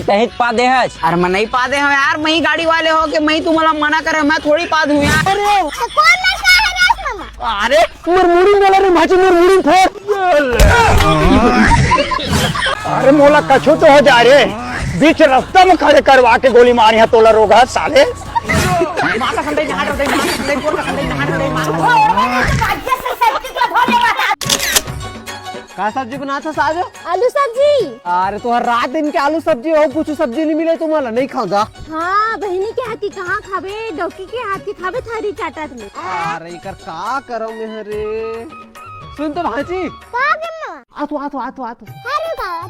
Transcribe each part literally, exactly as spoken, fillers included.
तहीं पा दे हस। अरे मैं नहीं पा दे हूँ यार, मैं ही गाड़ी वाले हो के मैं ही तुम्हारा मना करे, मैं थोड़ी पा दूँ यार। अरे तो कौन लड़का है रे मामा? अरे मोर मुड़ी बोला रे भांची, मोर मुड़ी फोड़। अरे मोला कछु तो हो जा रे, बीच रास्ता में खड़े करवा के गोली मारी है तोला रोग है साले। माता संदेश जहाँ डर दे, माता संदेश बोल का संदेश जहाँ डर दे, माता। का सब्जी बनात हस आज? आलू सब्जी। अरे तोहर रात दिन के आलू सब्जी हो, कुछ सब्जी नहीं मिले तुम्हारा, नहीं खाओ जा। हाँ, बहिनी के हाथ की कहाँ खाबे, डौकी के हाथ की खाबे थारी चाटत में। अरे एकर का करम में हरे? सुन तो भांची। का करना? आ तो, आ तो, आ तो, आ तो। अरे बाप।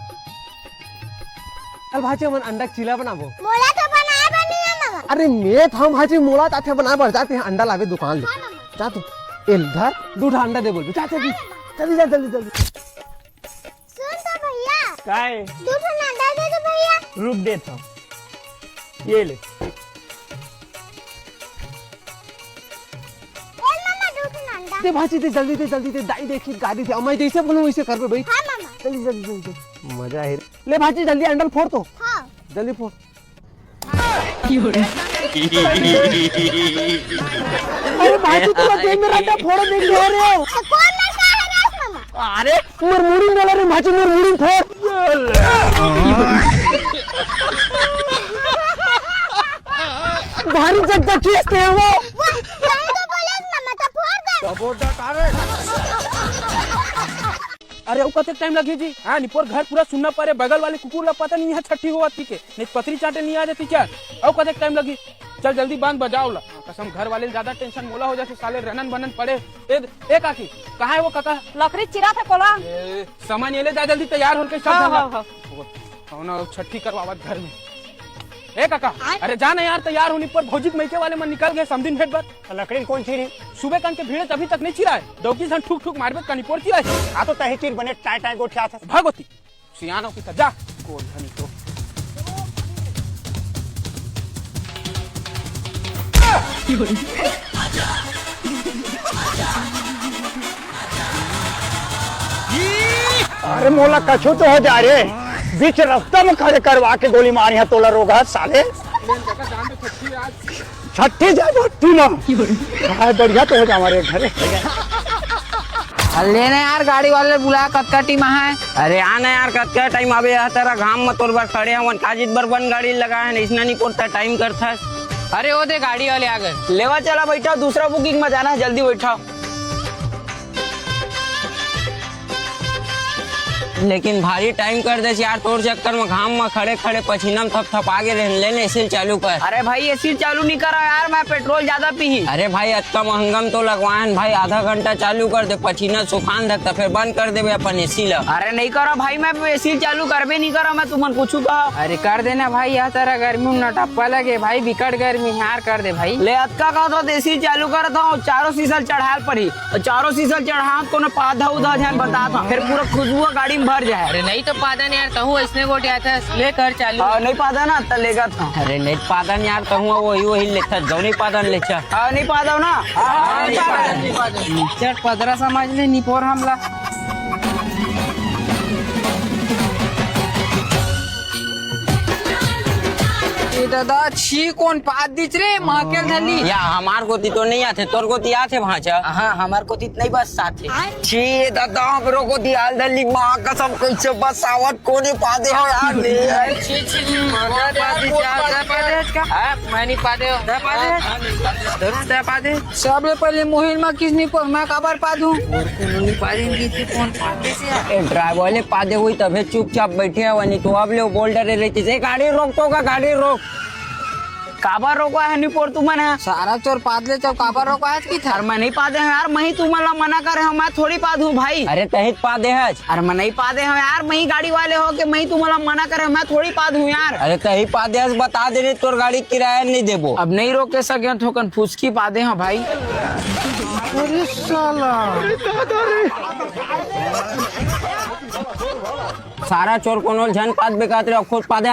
चल भांची, हमन अंडा के चीला बनाबो। मोला तो बनाए बर नहीं है मगर। अरे मैं था भांची, मोला ताथे बनाए बर जाते हैं, अंडा लाबे दुकान ले। हाँ, मामा। जा तू। ए धर, दू ठा अंडा दे बोलबे। जा जल्दी। जल्दी जा, जल्दी, जल्दी। सुन तो भैया। काय? दू ठो अंडा दे दे भैया। रुक देत हूँ। ये ले। ए मामा, दू ठो अंडा। दे भांची, दे जल्दी, दे जल्दी, दे। दाई देखी गाड़ी से। मैं जैसे बोलूँ वैसे करबे भाई। हाँ मामा। जल्दी, जल्दी, जल्दी, जल्दी। मजा है। ले भांची, जल्दी अंडा फोड़ तो। हाँ। जल्दी फोड़। अरे भांची, तू देख मेरा अंडा फोड़ देख ले रे। तो कौन लड़का है रे मामा? अरे मोर मुड़ी बोला रे भांची, मोर मुड़ी फोड़। भारी जग का केस थे वो। वाह, यही तो बोले मामा, तो फोड़ दे। अरे, अउ कतेक टाइम लगही जी? हाँ, निपोर घर पूरा सुन्ना परे, बगल वाले कुकुर ला पता नहीं है छट्ठी होवत कि के, नहीं पतरी चाटे नहीं आ जाती क्या? अउ कतेक टाइम लगही? चल जल्दी बांध बजाओ ला। हाँ, कसम घर वाले ज्यादा टेंशन मोला हो जाथे, साले रनन बनन पड़े। ए, ए काकी, कहाँ है वो काका? लकड़ी चिरा थे कोला। ए, सामान ये ले जा जल्दी तैयार होके सब हाँ, धर ला। हाँ, हाँ। वो, वो ना, वो छट्ठी करवावत घर में। ए काका, आय? अरे जा ना यार, तैयार होनी पर भौजी के मइके वाले मन निकल गए समदिन भेंट बर। त लकड़ी ल कोन चीरी? सुबह कन के भीड़ अभी तक नहीं चिराए। दौकी सन ठुक ठुक मारबे कनी पोर चिराए। आ तो तही चीर बने टाय टाय गोठियात हस। भागोती। सियानो की त जा। कोन धनी तो। अरे मोला कछु तो हो जा रे, बीच रास्ता में खड़े करवा के गोली मारी है तोला रोग है साले। छट्ठी जाए भट्टी ना। हाय, बढ़िया तो हो जा हमारे घरे। अरे ले ना यार, गाड़ी वाले बुला, कतका टीम है? अरे आ ना यार, कतका टाइम आबे, यह तेरा घाम में तोर बर खड़े हवन, काजित बर बन गाड़ी लगा है, इसना नहीं कोरता टाइम करथस। अरे ओ दे, गाड़ी वाले आ गए। लेवा चला, बैठा, दूसरा बुकिंग में जाना है, जल्दी बैठा। लेकिन भारी टाइम कर देस यार, तोर चक्कर में घाम में खड़े खड़े पसीना में थपथपा गे रहन। ले ना, एसी चालू कर। अरे भाई, एसी चालू नहीं करा यार, मैं पेट्रोल ज्यादा पीही। अरे भाई, अतका महंगा में तो लगवाए हन भाई, आधा घंटा चालू कर दे, पसीना सुखान धक, त फिर बंद कर देबे अपन एसी ला। अरे नहीं करा भाई, मैं एसी चालू करबे नहीं करा, मैं तुमन कुछ कहा। अरे कर देना भाई, यह तरह गर्मी में नटप्पा लगे भाई, बिकट गर्मी हार कर दे भाई। ले अतका कहा तो एसी चालू करत हूँ, चारों सीसल चढ़ाल पड़ी। अउ चारों सीसल चढ़ात कोनो पाधा उधा झन बतात हंव, फिर पूरा खुशबू गाड़ी में भर जाए। अरे नहीं तो पादन यार, तहूँ अइसने गोठियाथस, ले कर चालू। हाँ, नहीं पादन ना, त लेगत हंव। अरे नहीं पादन यार, तहूँ वही वही लेथस, जौनी पादन लेथस। हाँ, नहीं पादव ना। हाँ, नहीं पादन, नहीं पादन। चट पदरा समझ ले, निपोर हमला। ए दादा, छी कोन पाद दिस रे, महकेल धली। या हमार कोती तो नहीं आथे, तोर कोती आथे भांचा। हाँ, हमार कोती तो नहीं बस साथे। छी, ए दादा, हमरो कोती आल धली, माँ कसम, कैसे बसावत कोने पादे हो यार। छी, छी, छी, पादे, पादे, पादे, पादे, का? हाँ, मैं नहीं पादे हो, तैं पादे? जरूर तैं पादे। सबले पहले मोहिल मा किसनी पर मैं काबर पादूं? और कोनो नहीं पादे, किसी कौन पादे से यार? ए, ड्राइवर ले पादे हुई तभे चुपचाप बैठे हवय, नहीं तो अब ले बोल डरे रहितिस, ए, गाड़ी रोक तो का, गाड़ी रोक। काबर रोकवा है निपोर तुमन ह? सारा चोर पाद ले चल, काबर रोकवा है कि था? अरे मैं नहीं पादे हंव यार, मैं ही तुमन ला मना करे हंव, मैं थोड़ी पादहूं भाई। अरे तहीं पादे हस। अरे मैं नहीं पादे हंव यार, मैं ही गाड़ी वाले हो के मैं ही तुमन ला मना करे हंव, मैं थोड़ी पादहूं यार। अरे तहीं पादे हस, बता दे नहीं तोर गाड़ी किराया नहीं देबो। अब नहीं रोके सके थोकन फुसकी पादे हंव भाई। अरे साला। सारा चोर कोनो झन पाद बेकात रे, खुद पादे।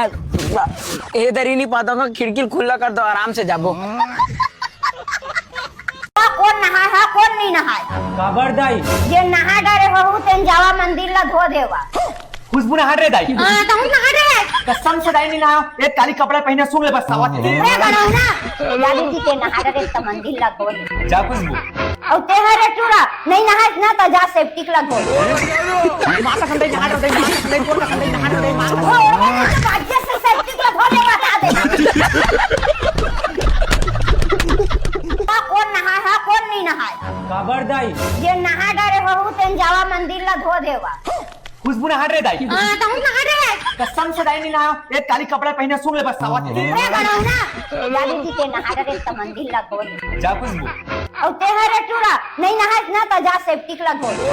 ए दरी नहीं पादों का, खिड़की खुला कर दो, आराम से जाबो। कोन नहाय हा, कोन नहीं नहाय? काबर दाई? जे नहा डरे हो, तेन जावा मंदिर ला धो देवा। खुशबू नहा डरे दाई। हाँ, तहूँ नहा डरे। कसम से दाई नइ नहाय। ए काली कपड़ा पहिने सूंघ ले बस सावत हे। अरे गड़ौना, दादी जी के नहा डरे त मंदिर ला धो दे। जा खुशबू। अउ ते हरे टूरा, नइ नहाय ना त जा सेप्टिक ला धो दे। माँ कसम दाई नहा डरे दाई, माँ कसम दाई, तोर कसम दाई नहा डरे दाई, माँ कसम। ओ, ओ, ओ, तो भाग्य से सेप्टिक ला धो दे, बता दे। हाँ, कोन नहाय, हाँ, कोन नइ नहाय? काबर दाई? जे नहा डरे होहू, तेन जावा मंदिर ला धो देवा। खुशबू नहा डरे दाई। हाँ, तहूँ नहा डरे। कसम से दाई नइ नहाय। ए काली कपड़ा पहिने सूंघ ले बस सावत हे। अरे गड़ौना, दादी जी के नहा डरे त मंदिर ला धो दे। जा खुशबू। अउ ते हरे टूरा, नइ नहाय ना त जा सेप्टिक ला धो दे।